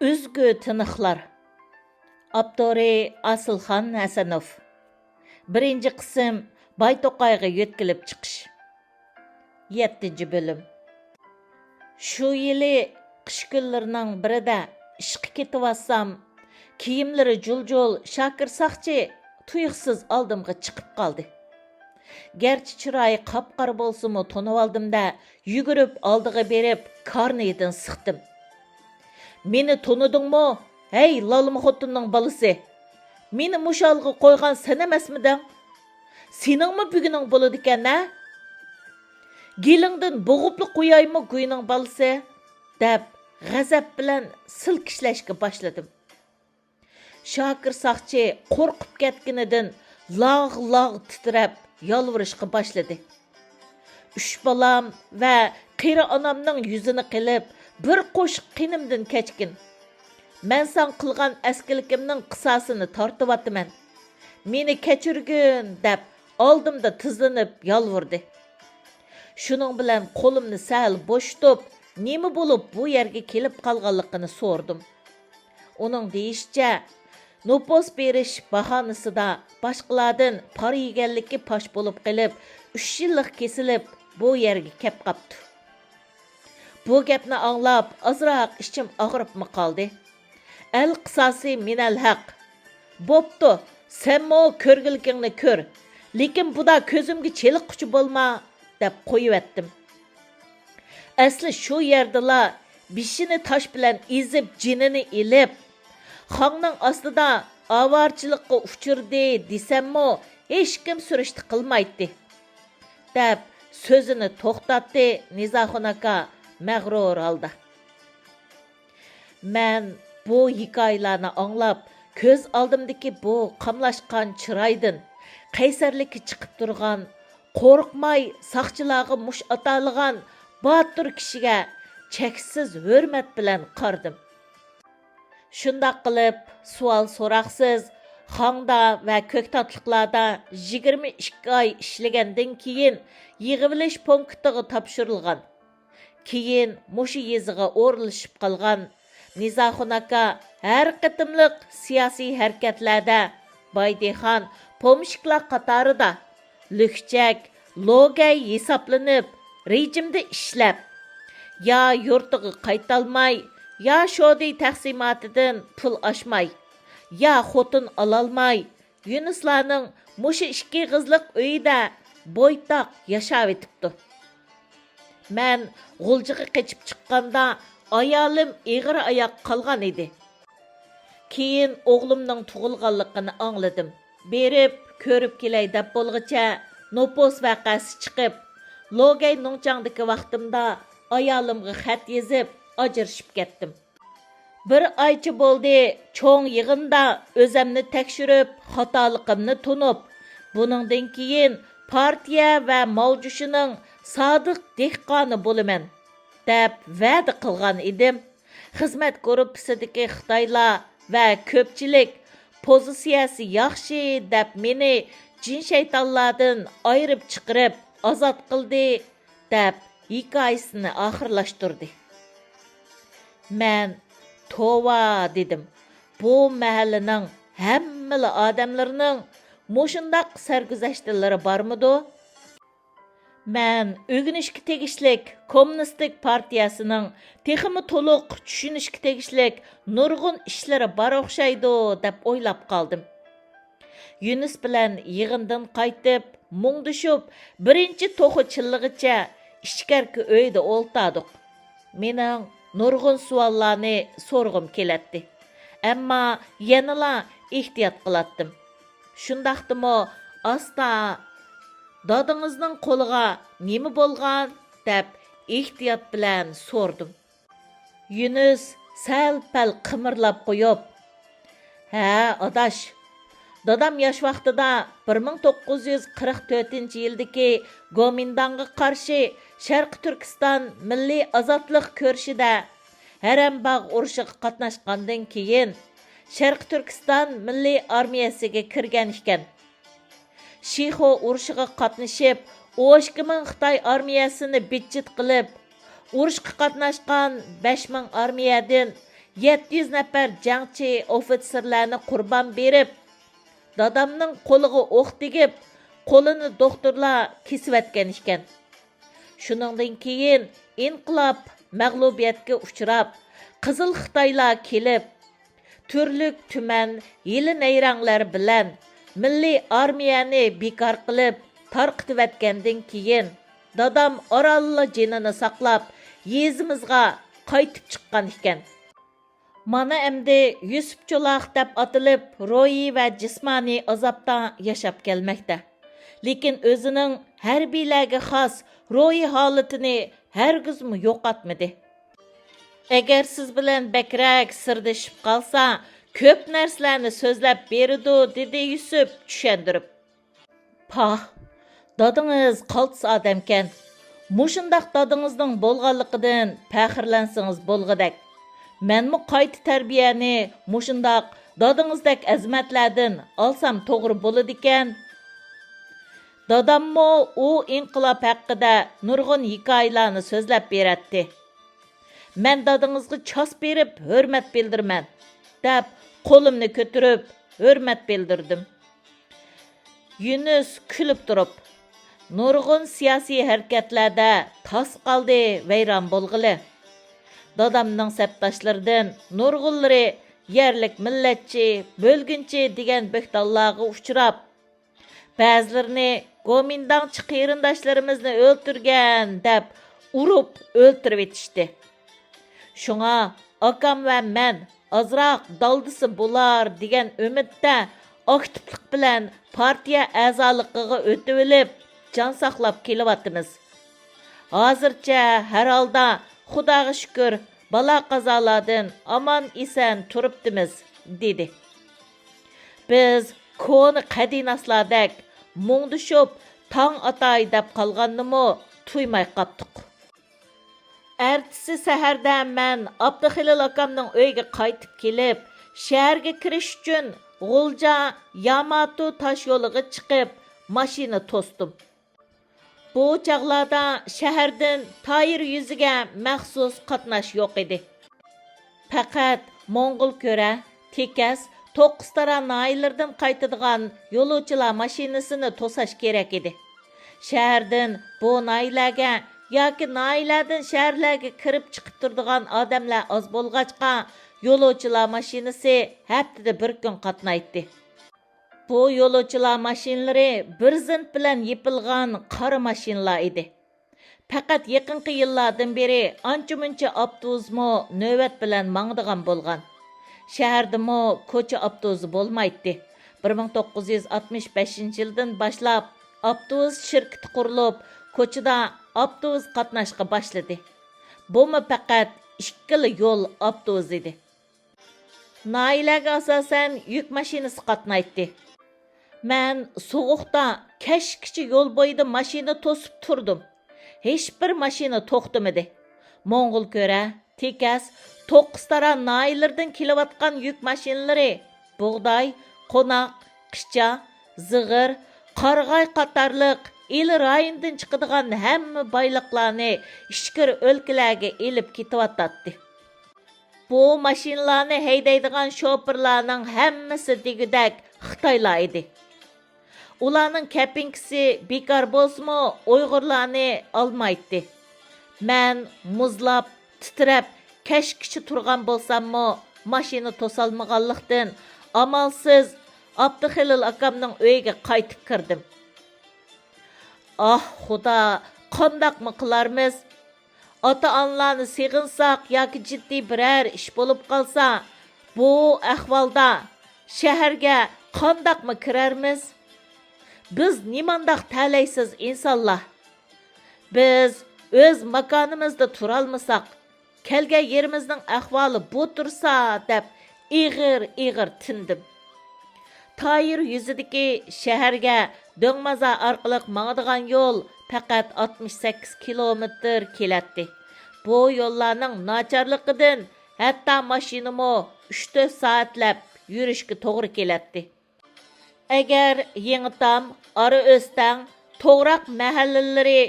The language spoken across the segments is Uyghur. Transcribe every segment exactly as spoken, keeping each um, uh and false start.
ئۈزگۈ تىنىقلار. ئاپتورى: ئاسىلخان ھەسەنوف. بىرىنچى قىسىم: باي توقايغا يۆتكىلىپ چىقىش. يەتتىنچى بۆلۈم. شۇ يىلى قىش كۈنلىرىنىڭ بىرىدە ئىشقا كېتىۋاتسام، كىيىملىرى جۇل-جۇل شاكىر ساقچى تۇيۇقسىز ئالدىمغا چىقىپ قالدى. گەرچە چىرايى قاپقارا بولسىمۇ تونۇۋالدىم-دە، يۈگۈرۈپ ئالدىغا بېرىپ كارنىيىدىن سىقتىم. مېنى تونۇدۇڭمۇ، ھەي لالما خوتۇننىڭ بالىسى؟ مېنى مۇشۇ ھالغا قويغان سەن ئەمەسمىدىڭ؟ سېنىڭمۇ بۈگۈنۈڭ بولىدىكەن ھە؟ گېلىڭدىن بوغۇپلا قويايمۇ گۇينىڭ بالىسى؟ دەپ غەزەپ بىلەن سىلكىشلەشكە باشلىدىم. شاكىر ساقچى قورقۇپ كەتكىنىدىن لاغ-لاغ تىترەپ يالۋۇرۇشقا باشلىدى. ئۈچ بالام ۋە قېرى ئانامنىڭ يۈزىنى قىلىپ، بىر قوشۇق قېنىمدىن كەچكىن. مەن ساڭا قىلغان ئەسكىلىكىمنىڭ قىساسىنى تارتىۋاتىمەن. مېنى كەچۈرگىن، دەپ ئالدىمدا تىزلىنىپ يالۋۇردى. شۇنىڭ بىلەن قولۇمنى سەل بوشىتىپ، نېمە بولۇپ بۇ يەرگە كېلىپ قالغانلىقىنى سورىدىم. ئۇنىڭ دېيىشىچە، نوپۇس بېرىش باھانىسىدا باشقىلاردىن پارا يېگەنلىكى پاش بولۇپ قېلىپ، ئۈچ يىللىق كېسىلىپ، بۇ يەرگە كەپ قاپتۇ. بۇ گەپنى ئاڭلاپ، ئازراق ئىچىم ئاغرىپمۇ قالدى. ئەل قىساسى مىنەل ھەق. بوپتۇ، سەنمۇ كۆرگۈلۈكۈڭنى كۆر، لېكىن بۇدا كۆزۈمگە چېلىققۇچى بولما، دەپ قويۇۋەتتىم. ئەسلى شۇ يەردىلا بېشىنى تاش بىلەن ئېزىپ، جېنىنى ئېلىپ، خاڭنىڭ ئاستىدا ئاۋارىچىلىققا ئۇچرىدى دېسەممۇ، ھېچكىم سۈرۈشتە قىلمايتتى، دەپ سۆزىنى توختاتتى نىزاخۇن ئاكا مەغرۇر ھالدا. مەن بۇ ھېكايىلەرنى ئاڭلاپ، كۆز ئالدىمدىكى بۇ قاملاشقان چىرايدىن قەيسەرلىكى چىقىپ تۇرغان، قورقماي ساقچىلارغا مۇشت ئاتالىغان باتۇر كىشىگە چەكسىز ھۆرمەت بىلەن قارىدىم. شۇنداق قىلىپ، سوئال-سوراقسىز خاڭدا ۋە كۆكتاتلىقلاردا يىگىرمە ئىككى ئاي ئىشلىگەندىن كېيىن، يىغىۋېلىش پونكىتىغا تاپشۇرۇلغان. كېيىن مۇشۇ يېزىغا ئورۇنلىشىپ قالغان نىزاخۇن ئاكا ھەر قېتىملىق سىياسىي ھەرىكەتلەردە باي دېھقان پومېشچىكلار قاتارىدا لۈكچەك، لوگەي ھېسابلىنىپ، رېجىمدا ئىشلەپ، يا يۇرتىغا قايتالماي، يا شودى تەقسىماتىدىن پۇل ئاشماي، يا خوتۇن ئالالماي، يۈنۈسلارنىڭ مۇشۇ ئىككى ئېغىزلىق ئۆيىدە بويتاق ياشاۋېتىپتۇ. مەن غۇلجىغا قېچىپ چىققاندا، ئايالىم ئېغىر ئاياق قالغان ئىدى. كېيىن ئوغلۇمنىڭ تۇغۇلغانلىقىنى ئاڭلىدىم. بېرىپ كۆرۈپ كېلەي دەپ بولغۇچە، نوپۇس ۋەقەسى چىقىپ، لوگەي نۇڭچاڭدىكى ۋاقتىمدا ئايالىمغا خەت يېزىپ، ئاجرىشىپ كەتتىم. بىر ئايچە بولدى، چوڭ يىغىندا ئۆزەمنى تەكشۈرۈپ، خاتالىقىمنى تونۇپ، بۇنىڭدىن كېيىن پارتىيە ۋە ماۋجۇشىنىڭ سادىق دېھقانى بولىمەن، دەپ ۋەدە قىلغان ئىدىم. خىزمەت گۇرۇپپىسىدىكى خىتايلار ۋە كۆپچىلىك پوزىتسىيەسى ياخشى دەپ مېنى جىن-شەيتانلاردىن ئايرىپ چىقىرىپ ئازاد قىلدى، دەپ ھېكايىسىنى ئاخىرلاشتۇردى. مەن توۋا دېدىم. بۇ مەھەللىنىڭ ھەممىلا ئادەملىرىنىڭ مۇشۇنداق سەرگۈزەشتلىرى بارمىدۇ؟ مەن ئۆگىنىشكە تېگىشلىك كوممۇنىستىك پارتىيەسىنىڭ تېخىمۇ تولۇق چۈشىنىشكە تېگىشلىك نۇرغۇن ئىشلىرى بار ئوخشايدۇ، دەپ ئويلاپ قالدىم. يۈنۈس بىلەن يىغىندىن قايتىپ، مۇڭدىشىپ، بىرىنچى توخۇ چىللىغىچە ئىچكەركى ئۆيدە ئولتۇردۇق. مېنىڭ نۇرغۇن سوئاللارنى سورىغۇم كېلەتتى. ئەمما يەنىلا ئېھتىيات قىلاتتىم. شۇنداقتىمۇ ئاستا، «دادىڭىزنىڭ قولىغا نېمە بولغان؟» دەپ ئېھتىيات بىلەن سورىدىم. يۈنۈس سەل-پەل قىمىرلاپ قويۇپ، «ھە، ئاداش، دادام ياش ۋاقتىدا بىر مىڭ توققۇز يۈز قىرىق تۆتىنچى يىلدىكى گومىنداڭغا قارشى شەرقىي تۈركىستان مىللىي ئازادلىق كۈرىشىدە ھەرەمباغ ئۇرۇشىغا قاتناشقاندىن كېيىن، شەرقىي تۈركىستان مىللىي ئارمىيەسىگە كىرگەن ئىكەن. شىخۇ ئۇرۇشىغا قاتنىشىپ، ئون ئىككى مىڭ خىتاي ئارمىيەسىنى بىتچىت قىلىپ، ئۇرۇشقا قاتناشقان بەش مىڭ ئارمىيەدىن يەتتە يۈز نەپەر جەڭچى ئوفىتسېرلارنى قۇربان بېرىپ، دادامنىڭ قولىغا ئوق تېگىپ، قولىنى دوختۇرلار كېسىۋەتكەن ئىكەن. شۇنىڭدىن كېيىن ئىنقىلاب مەغلۇبىيەتكە ئۇچراپ، قىزىل خىتايلار كېلىپ، تۈرلۈك تۈمەن ھىيلە-نەيرەڭلەر بىلەن مىللىي ئارمىيەنى بىكار قىلىپ تارقىتىۋەتكەندىن كېيىن، دادام ئارانلا جېنىنى ساقلاپ، يېزىمىزغا قايتىپ چىققان ئىكەن. مانا ئەمدى يۈسۈپ چولاق دەپ ئاتىلىپ، روھىي ۋە جىسمانىي ئازابتا ياشاپ كەلمەكتە. لېكىن ئۆزىنىڭ ھەربىيلەرگە خاس روھىي ھالىتىنى ھەرگىزمۇ يوقاتمىدى. «ئەگەر سىز بىلەن بەكرەك سىردىشىپ قالسا، كۆپ نەرسىلەرنى سۆزلەپ بېرىدۇ»، دېدى يۈسۈپ چۈشەندۈرۈپ. پاھ، دادىڭىز قالتىس ئادەمكەن. مۇشۇنداق دادىڭىزنىڭ بولغانلىقىدىن پەخىرلەنسىڭىز بولغۇدەك. مەنمۇ قايتا تەربىيەنى مۇشۇنداق دادىڭىزدەك ئەزىمەتلەردىن ئالسام توغرا بولىدىكەن. داداممۇ ئۇ ئىنقىلاب ھەققىدە نۇرغۇن ھېكايىلەرنى سۆزلەپ بېرەتتى. «مەن دادىڭىزغا چاس بېرىپ ھۆرمەت بىلدۈرىمەن» دەپ، قولۇمنى كۆتۈرۈپ ھۆرمەت بىلدۈردۈم. يۈنۈس كۈلۈپ تۇرۇپ: «نۇرغۇن سىياسىي ھەرىكەتلەردە تاس قالدى، ۋەيران بولغىلى. دادامنىڭ سەپداشلىرىدىن نۇرغۇنلىرى يەرلىك مىللەتچى، بۆلگۈنچى دېگەن بۆھتانلارغا ئۇچراپ، بەزىلىرىنى گومىنداڭچى قېرىنداشلىرىمىزنى ئۆلتۈرگەن دەپ ئۇرۇپ ئۆلتۈرۈۋېتىشتى. شۇڭا ئاكام ۋە مەن ئازراق دالدىسى بولار دېگەن ئۈمىدتە ئاكتىپلىق بىلەن پارتىيە ئەزالىقىغا ئۆتۈۋېلىپ، جان ساقلاپ كېلىۋاتىمىز. ھازىرچە ھەر ھالدا خۇداغا شۈكۈر، بالا-قازالادىن ئامان-ئېسەن تۇرۇپتىمىز» دېدى. بىز كونا قەدىناسلاردەك مۇڭدىشىپ، تاڭ ئاتاي دەپ قالغاننىمۇ تۇيماي قاپتۇق. ئەتىسى سەھەردە مەن ئابدۇخېلىل ئاكامنىڭ ئۆيىگە قايتىپ كېلىپ، شەھەرگە كىرىش ئۈچۈن غۇلجا ياماتو تاشيولىغا چىقىپ، ماشىنا توستۇم. بۇ چاغلاردا شەھەردىن تايىر يۈزىگە مەخسۇس قاتناش يوق ئىدى. پەقەت موڭغۇلكۆرە، تېكەس، توققۇزتارا ناھىيەلىرىدىن قايتىدىغان يولۇچىلار ماشىنىسىنى توساش كېرەك ئىدى. شەھەردىن بۇ ناھىيەلەرگە ياكى ناھىيەلەردىن شەھەرلەرگە كىرىپ چىقىپ تۇرىدىغان ئادەملەر ئاز بولغاچقا، يولۇچىلار ماشىنىسى ھەپتىدە بىر كۈن قاتنايتتى. بۇ يولۇچىلار ماشىنىلىرى بىر زىنت بىلەن يېپىلغان قارا ماشىنىلار ئىدى. پەقەت يېقىنقى يىللاردىن بېرى ئانچە-مۇنچە ئاپتوبۇسمۇ نۆۋەت بىلەن ماڭىدىغان بولغان. شەھەردىمۇ كوچا ئاپتوبۇسى بولمايتتى. بىر مىڭ توققۇز يۈز ئاتمىش بەشىنچى يىلدىن باشلاپ ئاپتوبۇس شىركىتى قۇرۇلۇپ، كوچىدا ئاپتوبۇس قاتناشقا باشلىدى. بۇمۇ پەقەت ئىككىلا يول ئاپتوبۇسى ئىدى. ناھىيەلەرگە ئاساسەن يۈك ماشىنىسى قاتنايتتى. مەن سوغۇقتا كەچكىچە يول بويىدا ماشىنا توسۇپ تۇردۇم. ھېچبىر ماشىنا توختىمىدى. موڭغۇلكۆرە، تېكەس، توققۇزتارا ناھىيەلىرىدىن كېلىۋاتقان يۈك ماشىنىلىرى بۇغداي، قوناق، قىچا، زىغىر، قارىغاي قاتارلىق ئىلى رايونىدىن چىقىدىغان ھەممە بايلىقلارنى ئىچكىرى ئۆلكىلەرگە ئېلىپ كېتىۋاتاتتى. بۇ ماشىنىلارنى ھەيدەيدىغان شوپۇرلارنىڭ ھەممىسى دېگۈدەك خىتايلار ئىدى. ئۇلارنىڭ كەپىنكىسى بىكار بولسىمۇ، ئۇيغۇرلارنى ئالمايتتى. مەن مۇزلاپ، تىترەپ، كەچكىچە تۇرغان بولساممۇ، ماشىنا توسالمىغانلىقتىن، ئامالسىز ئابدۇخېلىل ئاكامنىڭ ئۆيىگە قايتىپ كىردىم. ئاھ، خۇدا، قانداقمۇ قىلارمىز؟ ئاتا-ئانىلارنى سېغىنساق ياكى جىددىي بىرەر ئىش بولۇپ قالسا، بۇ ئەھۋالدا شەھەرگە قانداقمۇ كىرەرمىز؟ بىز نېمانداق تەلەيسىز ئىنسانلار! بىز ئۆز ماكانىمىزدا تۇرالمىساق، كەلگەن يېرىمىزنىڭ ئەھۋالى بۇ تۇرسا، دەپ ئېغىر-ئېغىر تىندىم. تايىر يۈزىدىكى شەھەرگە دۆڭمازار ئارقىلىق ماڭىدىغان يول پەقەت ئاتمىش سەككىز كىلومېتىر كېلەتتى. بۇ يوللارنىڭ ناچارلىقىدىن ھەتتا ماشىنىمۇ ئۈچ تۆت سائەتلەپ يۈرۈشكە توغرا كېلەتتى. ئەگەر يېڭىتام، ئارا ئۆستەڭ، توغراق مەھەللىلىرى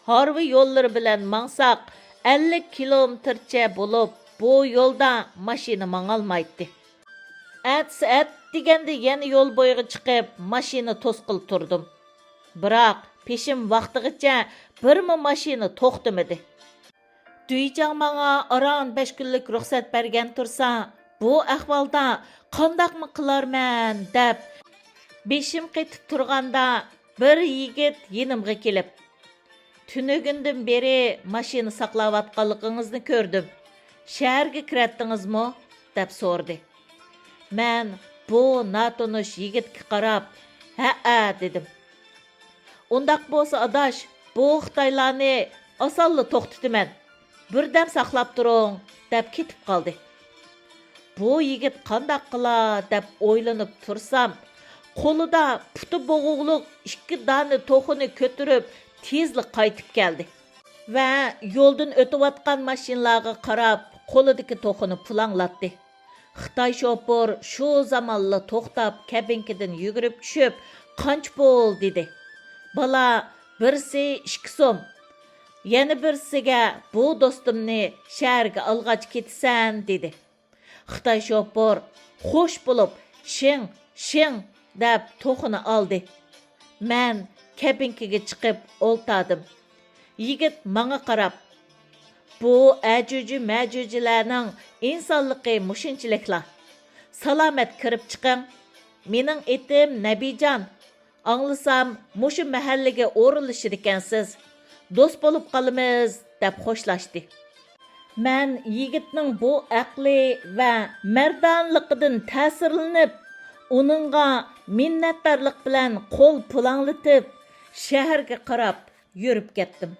ھارۋا يوللىرى بىلەن ماڭساق، ئەللىك كىلومېتىرچە بولۇپ، بۇ يولدا ماشىنا ماڭالمايتتى. ئەتىسى ئەتىگەندە يەنە يول بويىغا چىقىپ، ماشىنا توسقىلى تۇردۇم. بىراق، پېشىم ۋاقتىغىچە بىرمۇ ماشىنا توختىمىدى. دۈيجاڭ ماڭا ئاران بەش كۈنلۈك رۇخسەت بەرگەن تۇرسا، بۇ ئەھۋالدا قانداقمۇ قىلارمەن دەپ، بېشىم قېتىپ تۇرغاندا، بىر يىگىت يېنىمغا كېلىپ، تۈنۈگۈندىن بېرى ماشىنا ساقلاۋاتقانلىقىڭىزنى كۆردۈم. شەھەرگە كىرەتتىڭىزمۇ؟ دەپ سورىدى. مەن بۇ ناتونۇش يىگىتكە قاراپ، ھەئە، دېدىم. ئۇنداق بولسا، ئاداش، بۇ خىتايلارنى ئاسانلا توختىتىمەن. بىردەم ساقلاپ تۇرۇڭ، دەپ كېتىپ قالدى. بۇ يىگىت قانداق قىلا دەپ ئويلىنىپ تۇرسام، قولىدا پۇتى بوغۇقلۇق ئىككى دانە توخۇنى كۆتۈرۈپ، تېزلا قايتىپ كەلدى ۋە يولدىن ئۆتۈۋاتقان ماشىنىلارغا قاراپ، قولىدىكى توخۇنى پۇلاڭلاتتى. خىتاي شوپۇر شۇ زامانلا توختاپ، كەبىنكىدىن يۈگۈرۈپ چۈشۈپ، «قانچە پۇل؟» دېدى. بالا، «بىرسى ئىككى سوم، يەنە بىرسىگە بۇ دوستۇمنى شەھەرگە ئالغاچ كېتىسەن» دېدى. خىتاي شوپۇر خوش بولۇپ، «شىڭ، شىڭ» دەپ توخۇنى ئالدى. مەن كەبىنكىگە چىقىپ ئولتاردىم. يىگىت ماڭا قاراپ، «بۇ ئەجۈجى مەجۈجىلەرنىڭ ئىنسانلىقى مۇشۇنچىلىكلا. سالامەت كىرىپ چىقىڭ. مېنىڭ ئېتىم نەبىجان. ئاڭلىسام، مۇشۇ مەھەللىگە ئورۇنلىشىدىكەنسىز. دوست بولۇپ قالىمىز» دەپ خوشلاشتى. مەن يىگىتنىڭ بۇ ئەقلى ۋە مەردانىلىقىدىن تەسىرلىنىپ، ئۇنىڭغا مىننەتدارلىق بىلەن قول پۇلاڭلىتىپ، شەھەرگە قاراپ يۈرۈپ كەتتىم.